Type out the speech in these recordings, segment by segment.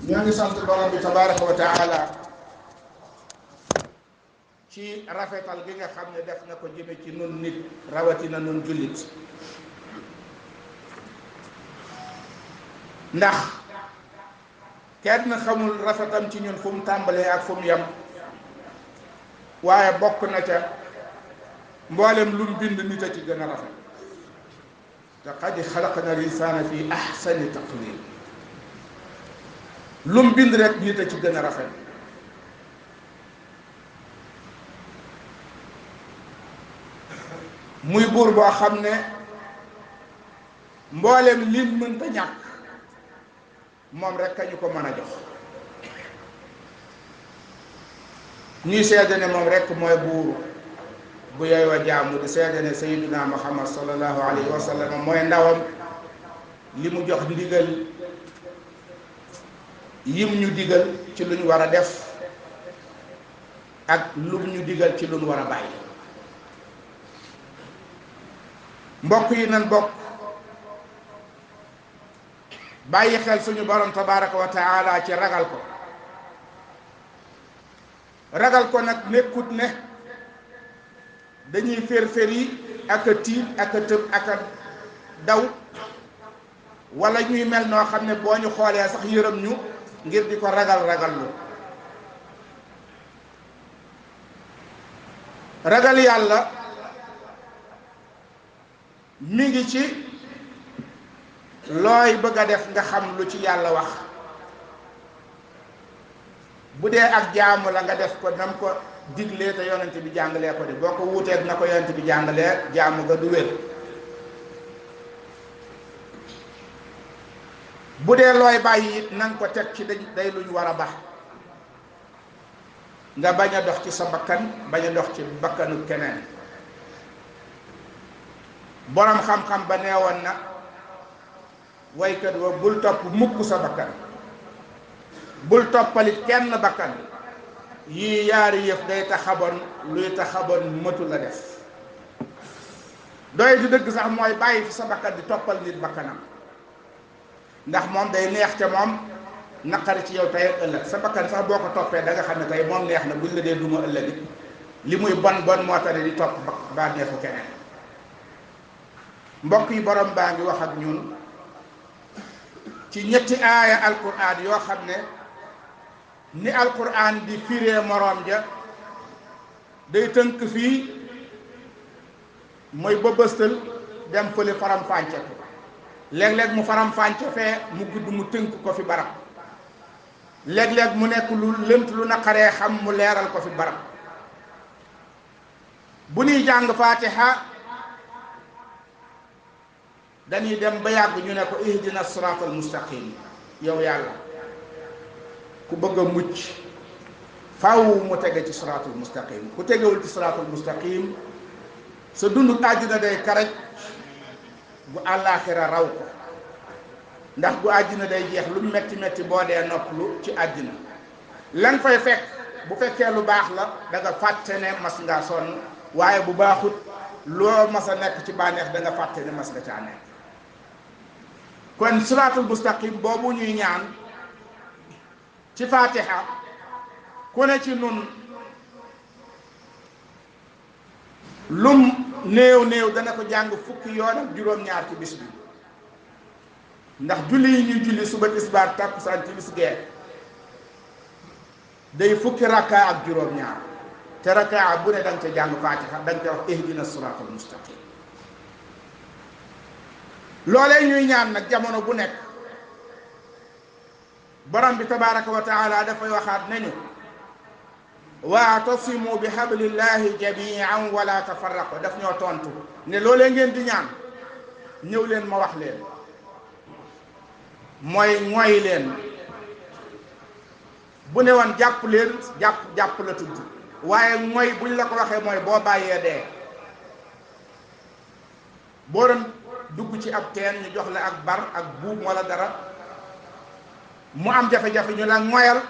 ñoo ngi sant borom bi tabaraka wa taala ci rafetal gi nga xam ne def na ko jëme ci nun nit rawatina nun jullit ndax kenn xamul rafetam ci ñun fu mu tàmbalee ak fu mu yem waaye bokk na ca mboolem lu mu bind nit a ci gën a rafet te qad xalaqna al-insaana fi ahsani taqwiim lu mu bind rek nit a ci gën a rafet muy buur boo xam ne mboolem liñ mënta ñàkk moom rek ka ñu ko mën a jox ñuy seede ne moom rek mooy buur bu yooy wa jaamu di seede ne sayyiduna muhammad sallallahu alayhi wa sallam mooy ndawam li mu jox ndigal yim ñu digal ci lu ñu war a def ak lu ñu digal ci lu ñu war a bàyyi mbokk yi nan bokk bàyyi xel suñu borom tabaraka wa taala ci ragal ko nag nekkut ne dañuy fér-fér yi ak a tiit ak a tëb ak a daw wala ñuy mel noo xam ne boo ñu xoolee sax yërëm ñu ngir di ko ragal lu ragal yàlla mi ngi ci looy bëgg a def nga xam lu ci yàlla wax bu dee ak jaamu la nga def ko nam ko diglee te yonent bi jàngalee ko de boo ko wuuteeg na ko yonent bi jàngalee jaamu nga du wér bu dee looy bàyyi it nanga ko teg ci day luñ war a baax nga bañ a dox ci sa bakkan bañ a dox ci bakkanu keneen boroom xam-xam ba neewoon na waykat wa bul topp mukk sa bakkan bul toppalit kenn bakkan yii yaari yëf day taxaboon luy taxaboon mëtu la def doy di dëgg sax mooy bàyyi fi sa bakkan di toppal nit bakkanam ndax moom day neex ca moom naqari ci yow tey ëllëg sa bakkan sax boo ko toppee da nga xam ne tey moom neex na buñ la dee duma ëllëg it li muy bon moo tax di topp ba neexu keneen mbokk yi borom baa ngi wax ak ñun ci ñetti aaya alquran yoo xam ne ni alquran di firee moroom ja day tënk fii mooy bëbëstal dem fële faram-fànce ko léeg-léeg mu faram-fànce fee mu gudd mu tënk ko fi barab léeg-léeg mu nekk lu lënt lu naqaree xam mu leeral ko fi barab bu ñuy jàng fatiha dañuy dem ba yàgg ñu ne ko ihdina siraatal mustaqim yow yàlla ku bëgg a mucc faaw mu tege ci siraatul mustaqim ku tegewul ci siraatul mustaqim sa dundu àddina day karaj bu àllaaxira raw ko ndax bu àddina day jeex lu metti metti boo dee noppalu ci àddina lan fay fekk bu fekkee lu baax la da nga fàtte ne mas ngaa sonn waaye bu baaxut loo mas a nekk ci bànneex da nga fàtte ne mas nga caa nekk kon siraatul mustaqim boobu ñuy ñaan ci fatiha ku ne ci nun lum néew néew dana ko jàng fukki yoon ak juróom-ñaar ci bis bi ndax julli yi ñuy julli suba tisbaar takkusaan timis gee day fukki rakka ak juróom-ñaar te rakka bu ne danga ca jàng fatiha danga ca wax ihdina siraatal mustaqim loolee ñuy ñaan nag jamono bu nekk borom bi tabaraka wa taala dafay waxaat nañu waatasimu bi hablillahi jamian wala tafarraqu daf ñoo tontu ne loolee ngeen di ñaan ñëw leen ma wax leen mooy mooy leen bu ne woon jàpp leen jàpp la tudd waaye mooy buñ la ko waxee mooy boo bàyyee dee boo doon dugg ci ab teen ñu jox la ak bar ak buum wala dara mu am jafe-jafe ñu la ngoyal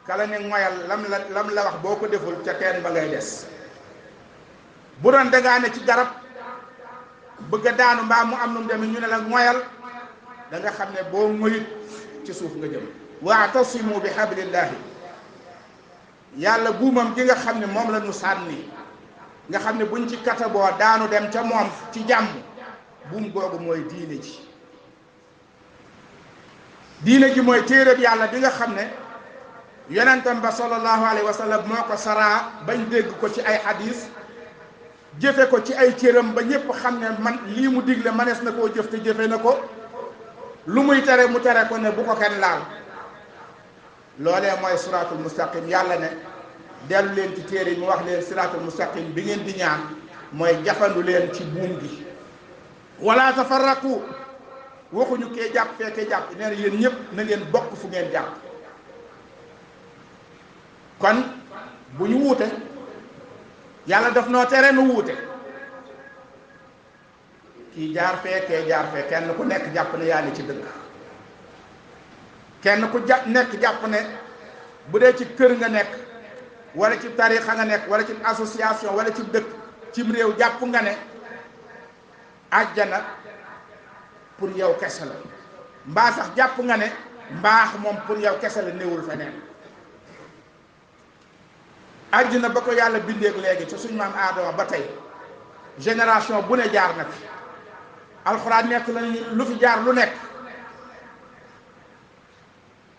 kala ne ngoyal lam la wax boo ko deful ca teen ba ngay des bu doon dangaa ne ci garab bëgg a daanu mbaa mu am nu mu demee ñu ne la ngoyal da nga xam ne boo ngoyut ci suuf nga jëm waatasimu bi hablillahi yàlla buumam gi nga xam ne moom la ñu sànni nga xam ne buñ ci kataboo daanu dem ca moom ci jàmm buum googu mooy diine ji mooy téereb yàlla bi nga xam ne yonentam ba sallallahu alayhi wa sallam moo ko saraa bañ dégg ko ci ay hadis jëfe ko ci ay cëram ba ñépp xam ne man lii mu digle manees na koo jëf te jëfe na ko lu muy tere mu tere ko ne bu ko kenn laal loolee mooy siraatul mustaqim yàlla ne dellu leen ci téere yi mu wax leen siraatul mustaqim bi ngeen di ñaan mooy jafandu leen ci buum gi wala tafarraqu waxuñu kee jàpp fee kee jàpp nee na yéen ñëpp na ngeen bokk fu ngeen jàpp kon bu ñu wuute yàlla daf noo tere nu wuute kii jaar fee kee jaar fee kenn ku nekk jàpp ne yaa ni ci dëgg kenn ku nekk jàpp ne bu dee ci kër nga nekk wala ci tarixa nga nekk wala ci association wala ci dëkk cim réew jàpp nga ne àjjana pour yow kese la mbaa sax jàpp nga ne mbaax moom pour yow kese la néewul feneen àjjana ba ko yàlla bindeeg léegi ci suñu maam Aadama ba tey génération bu ne jaar na fi alxuraan nekk lañu lu fi jaar lu nekk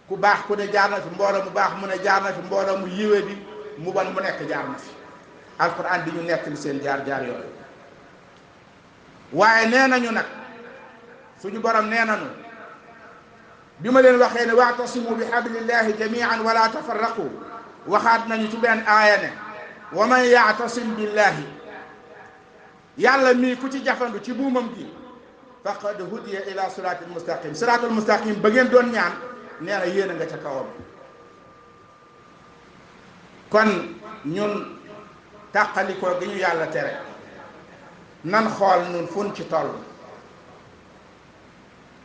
ku baax ku ne jaar na fi mbooloo mu baax mu ne jaar na fi mbooloo mu yiwee di mu ban mu nekk jaar na fi alxuraan di ñu nekk li seen jaar-jaar yooyu waaye nee nañu nag suñu borom nee nañu bi ma leen waxee ne wa'tasimu bi hablillahi jami'an wala tafarraqu waxaat nañu ci benn aaya ne wa man ya'tasim billahi yàlla mii ku ci jafandu ci buumam gi faqad hudiya ila siratil mustaqim siratul mustaqim ba ngeen doon ñaan nee na yéen a nga ca kawam kon ñun tàqalikoo gi ñu yàlla tere nan xool ñun fuñ ci toll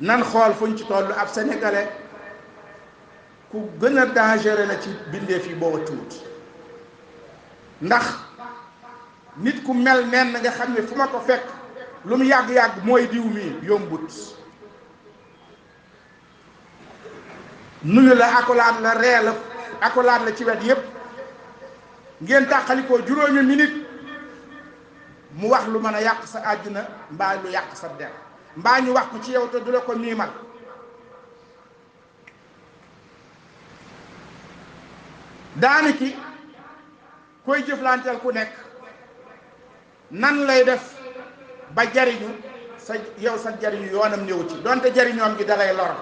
nan xool fuñ ci toll ab sénégalais ku gën a dangereux la ci bindee fi booba tuut ndax nit ku mel nen nga xam ne fu ma ko fekk lu mu yàgg-yàgg mooy diw mi yombut nuyu la accolade la ree la accolade la ci wet yépp ngeen tàqalikoo juróomi minute mu wax lu mën a yàq sa àddina mbaa lu yàq sa der mbaa ñu wax ko ci yow te du la ko miimal daaniki koy jëflanteel ku nekk nan lay def ba jariñu sa yow sa jariñu yoonam ñëw ci donte jariñoom gi dalay lor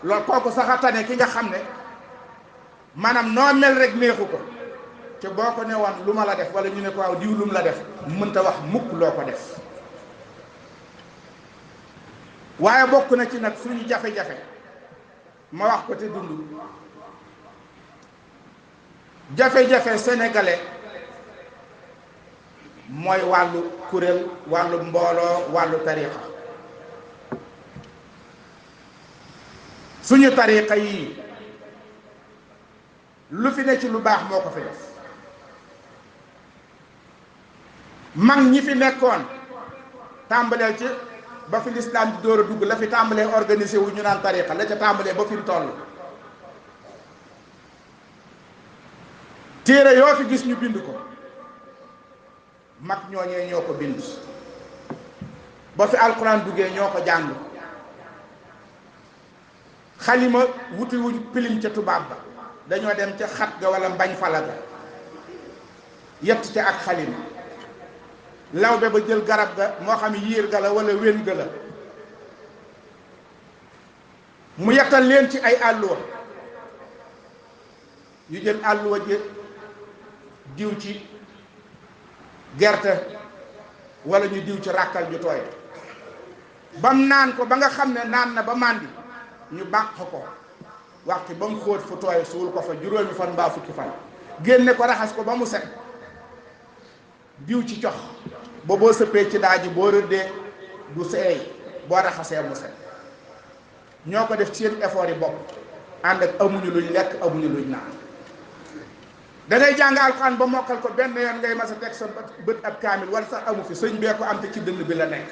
loolu kooku sax a tane ki nga xam ne maanaam noo mel rek neexu ko te boo ko ne woon lu ma la def wala ñu ne ko waaw diw lu mu la def mënta wax mukk loo ko def waaye bokk na ci nag suñu jafe-jafe ma wax ko te dund jafe-jafe sénégalais mooy wàllu kuréel wàllu mbooloo wàllu tariqa suñu tariqa yi lu fi ne ci lu baax moo ko fi def mag ñi fi nekkoon tàmbaleel ci ba fi lislaam di door a dugg la fi tàmbalee organisé wu ñu naan tariqa la ca tàmbalee ba fi mu toll téere yoo fi gis ñu bind ko mag ñooñee ñoo ko bind ba fi alquran duggee ñoo ko jàng xalima wuti wuñ pilim ca tubaab ba dañoo dem ca xat ga wala mbañ fala ga yett ca ak xalima lawbe ba jël garab ga moo xam yiir ga la wala wén ga la mu yettal leen ci ay àlluwa ñu jël àlluwa ji diw ci gerte wala ñu diw ci ràkkal ju tooy bam naan ko ba nga xam ne naan na ba màndi ñu bàq ko waxtu ba mu xóot fu tooy suul ko fa juróomi fan mbaa fukki fan génne ko raxas ko ba mu set diw ci cox ba boo sëppee ci daaji boo rëddee du seey boo raxasee mu set ñoo ko def seen effort yi bopp ànd ak amuñu luñ lekk amuñu luñ naan da ngay jàng alxuraan ba mokkal ko benn yoon ngay mas a teg sa bët ab kaamil wala sax amu fi sëñ bee ko am te ci dënn bi la nekk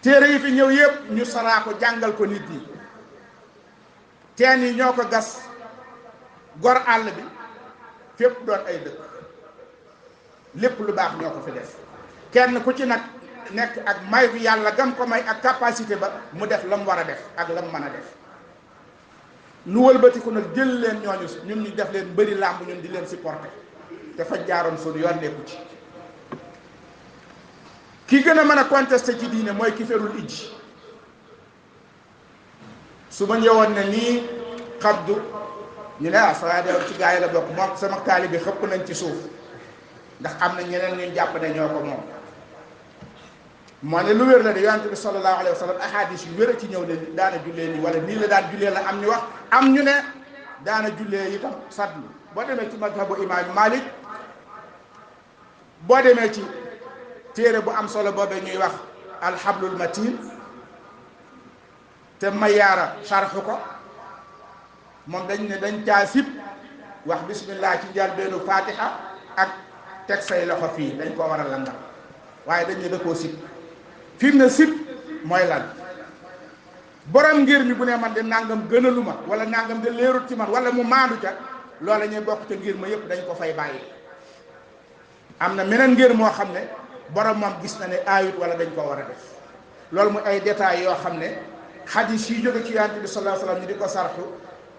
téere yi fi ñëw yëpp ñu saraa ko jàngal ko nit ñi teen yi ñoo ko gas gor àll bi fépp doon ay dëkk lépp lu baax ñoo ko fi def kenn ku ci nag nekk ak may bi yàlla gam ko may ak capacité ba mu def la mu war a def ak la mu mën a def nu wëlbatiku nag jël leen ñooñu ñun ñu def leen bëri làmb ñun di leen supporter te fa jaaroon suñu yoon nekku ci ki gën a mën a contester ci diine mooy ki ferul ijji su ma ñëwoon ne nii xabdu ñu ne saa de ci gaa yi la bokk moom sama taalibe bi xëpp nañ ci suuf ndax am na ñeneen ñu jàpp ne ñoo ko moom moo ne lu wér la de yonent bi sallallahu alayhi wa sallam ahadis yu wér a ci ñëw ne daana jullee nii wala nii la daan jullee la am ñu wax am ñu ne daana jullee itam sadlu boo demee ci madhabu imam Malik boo demee ci téere bu am solo boobee ñuy wax alhablul matin te mayaara sarxu ko moom dañ ne dañ caa sib wax bismillah ci njëlbéenu fatiha ak teg say loxo fii dañ koo war a landal waaye dañ ne da koo sib fi mu ne sib mooy lan borom ngir mi bu ne man de nangam gënaluma wala nangam de leerut ci man wala mu maandu ca loola ñuy bokk ca ngir ma yëpp dañ ko fay bàyyi am na meneen ngir moo xam ne borom moom gis na ne aayut wala dañ ko war a def loolu mu ay détails yoo xam ne xadis yi jóge ci yonent bi sallallahu alayhi wasallam ñu di ko sarxu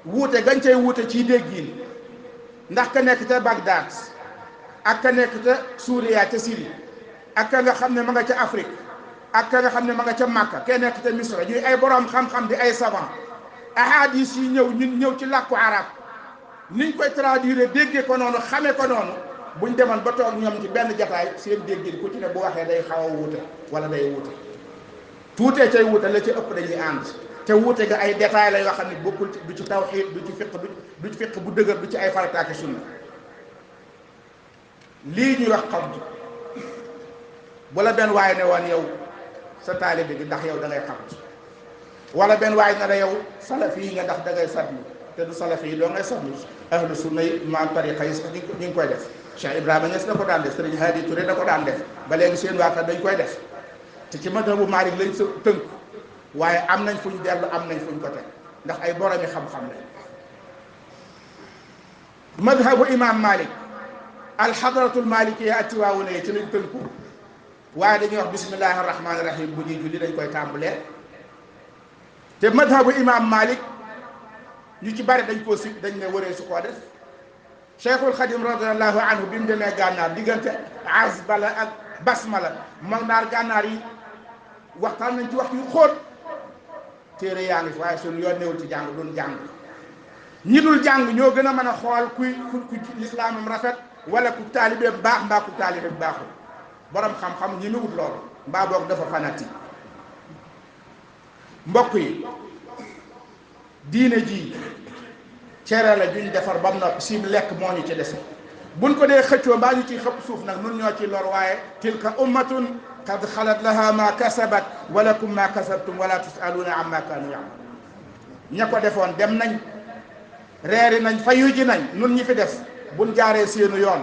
wuute gañ cay wuute ciy déggiin ndax ka nekk ca Bagdad ak ka nekk ca Suuriya ca Syrie ak ka nga xam ne ma nga ca Afrique ak ka nga xam ne ma nga ca Makka ke nekk ca Misra ñuy ay borom xam-xam di ay savant ahadis yi ñëw ci làkku arab niñ koy traduire déggee ko noonu xamee ko noonu buñ demoon ba toog ñoom ci benn jataay seen déggin ku ci ne bu waxee day xaw a wuute wala day wuute tuutee cay wuute la ci ëpp dañuy ànd te wuute ga ay détails la yoo xam ne bokkul ci du ci tawxiid du ci fiq bu dëgër du ci ay farataaki sunna lii ñuy wax xabdu bu la benn waay ne woon yow sa taalibe bi ndax yow da ngay xabdu wala benn waay ne la yow salafi yi nga ndax da ngay sadlu te du salafi yi doo ngay sadlu ahlu sunna yi maam tariqa yi sax ñu ngi koy def Cheikh Ibrahima Niass da ko daan def Serigne Hadi Touré da ko daan def ba léegi seen waaka dañ koy def te ci madhabu Maalik lañ sa tënk waaye am nañ fuñ dellu am nañ fuñ ko teg ndax ay boromi xam-xam lañ madhabu imam Malik alxadratul malikiya atiwaawu ne ci lañ tënku waaye dañuy wax bismillahi rahmaani rahim bu ñuy julli dañ koy tàmbalee te madhabu imam Malik ñu ci bari dañ koo sib dañ ne waree su koo def Cheikhul Khadim radiallahu anhu bi mu demee gànnaar diggante azbala ak basmala mag naar gànnaar yi waxtaan nañ ci wax yu xóot téere yaa ngi fi waaye suñu yoon newul ci jàng duñ jàng ñi dul jàng ñoo gën a mën a xool ku lislaamam rafet wala ku taalibeem baax mbaa ku taalibeem baaxul borom xam-xam ñi mu wut loolu mbaa boog dafa fanati mbokk yi diine ji cere la juñ defar ba mu noppi sim lekk moo ñu ci dese buñ ko dee xëccoo mbaa ñu ciy xëpp suuf nag nun ñoo ci lor waaye tilka ummatun qad xalat laha ma kasabat wa lakum ma kasabtum wala tusaluuna amma kaanu ya'malun ña ko defoon dem nañ reeri nañ fayu ji nañ nun ñi fi def buñ jaaree seenu yoon